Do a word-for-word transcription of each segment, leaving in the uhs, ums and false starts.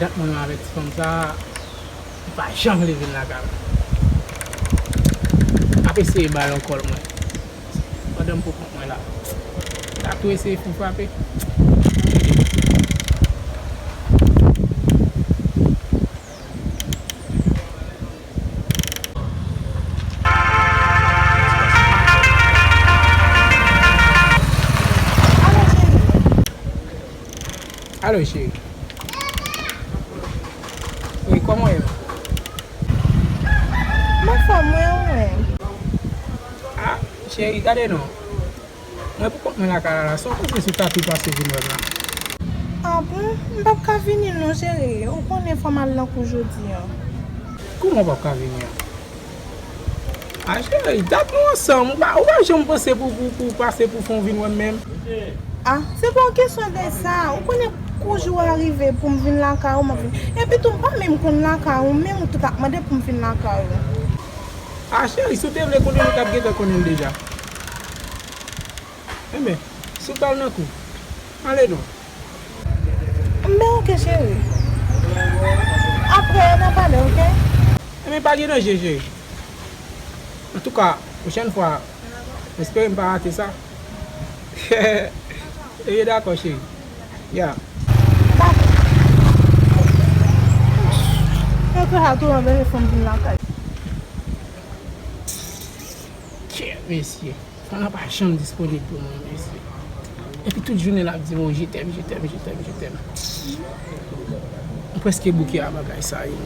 Dat mwen avèk ti fanm sa, li pa janm vle vin lakay mwen. M ap eseye ba l yon kòl mwen. Pandan m pou kont mwen la. M ta tou eseye fin frape. Alo, cheri. Wi, kòman w ye? M anfòm, mwen, ou menm? Ah, cheri, gade non. Mwen pou kont mwen lakay la la, sa w panse si w ta tou pase vin wè m la? Ah bon? M p ap ka vini non, cheri. Ou konnen fò m al nan kou jodi a. Kouman w p ap ka vini an? Ah, cheri, dat nou ansanm, ou pa, ou pa janm panse pou, pou, pou pase pou fè w vin wè m menm? Ah, se pa yon kesyon de sa. Ou konnen kou jou a rive pou m vin lakay ou, m ap vin. Epi tou, m pa menm konn lakay ou, menm ou tou t ap mande pou m vin lakay ou. Ah, cheri, si w te vle konnen, nou t ap gentan konnen l deja. Enben, si w pral nan kou, ale non. Enben, oke, cheri. Apre, n a pale, oke? Enben, pa gen danje, cheri. Antouka, pwochèn fwa, m espere m pa rate sa. Ebyen, dakò, cheri. Ya. Dakò. Yo kreye tou anben fè m vin lakay. Kè, mesye. Fanm nan pa janm disponib pou mwen, mesye. Epi tout jounen l ap di m, "Oh, je t'aime, je t'aime, je t'aime, je t'aime." M prèske bouke a bagay sa yo.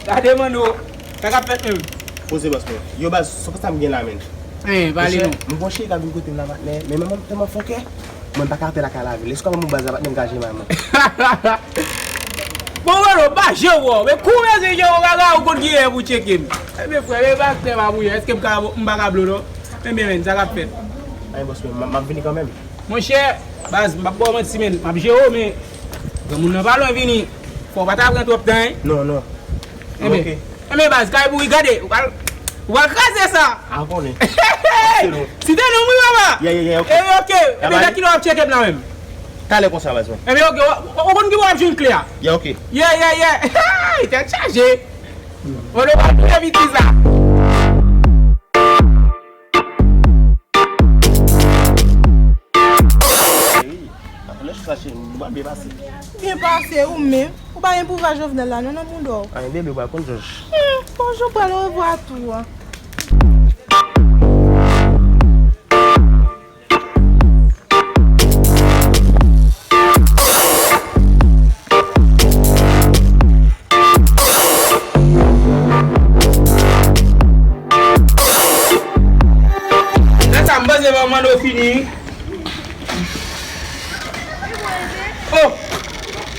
Gade, Mano, sa k ap fèt menm? Poze bòs mwen. Yo baz, se konsa m gen la menm. Hein, pale non. Monchè, m gon cheri k ap vin kote m la patnè, men mwen tèlman fòkè, mwen pa ka antre lakay la avè l. Èske w pa ban m baz la patnè m ka jere may mwen? Bon, Mano, pa jere w, men kou w bezwen jere w, gaga ou konn ki lè pou tcheke m. Ebyen, frè, men pastè pa mouye, èske m ka, m pa ka blo non? Ebyen, men, sa k ap fèt? Anyen, bòs mwen, m ap vini kanmenm. Monchè, baz, m p ap ba w manti, men, m ap jere w, men granmoun nan pa lwen vini. Fò w pa ta pran twòp tan, en. Non, non. Enben, enben, baz, kay pou wi, gade, ou pral, ou pral kraze sa. A, konnen. Se nou. Si te nou, wi, papa. Yeah, yeah, yeah, ok. Enben, ok. Enben, nan kilè w ap tcheke m la menm? Talè konsa, baz mwen. Enben, ok, ou, ou, ou konn ki bò w ap jwenn kle a? Yeah, ok. Yeah, yeah, yeah. Hey, tèt chaje. Bon, nou pa pran piti sa. Cheri, apre lè sa, cheri, nou pa byen pase. Byen pase, ou menm? Ou pa gen pouvwa Jovenel la, non, nan mouda w. Anyen, bebe, ou pral konn jòj. Hmm, bonjou, pral orevwa tou. Lè sa m panse pa mande w fini. Oh!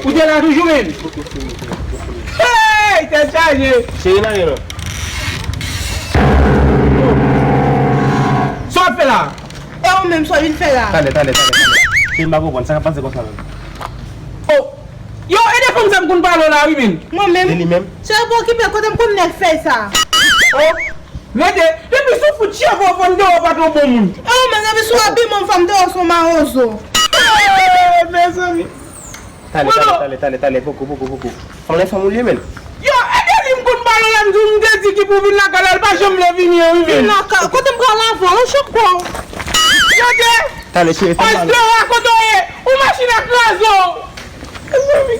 Ou te la toujou menm? Hey! Tèt chaje! Cheri, nan gen non. Sa w ap fè la? E ou menm, sa w vin fè la? Talè, talè, talè, talè. Cheri, m pa konprann. Sa k ap pase konsa menm? Oh! Yo, e de fanm sa m konn pale w la, wi, men. Mwen menm? E li menm? Se yo pou okipe kote m konn nèg fèy sa. Oh! Mete, depi sou fout cheve w fanm deyò pa t yon bon moun. E ou menm, depi sou abiman fanm deyò se yon mawozo. Eh, mezanmi. Talè, talè, talè, talè, talè, poko, poko, poko. Fanm nan fanm ou li ye, men. Yo, e de li m konn pale w la, m di w m te di ki pou vin lakay la, l pa janm vle vini an, wi, men. Vin lakay, kote m pral avè w, chak bò. Yo, de. Talè, cheri, fè m pale. Pastè a, kote w ye? Ou machin ak kraze w. Mezanmi.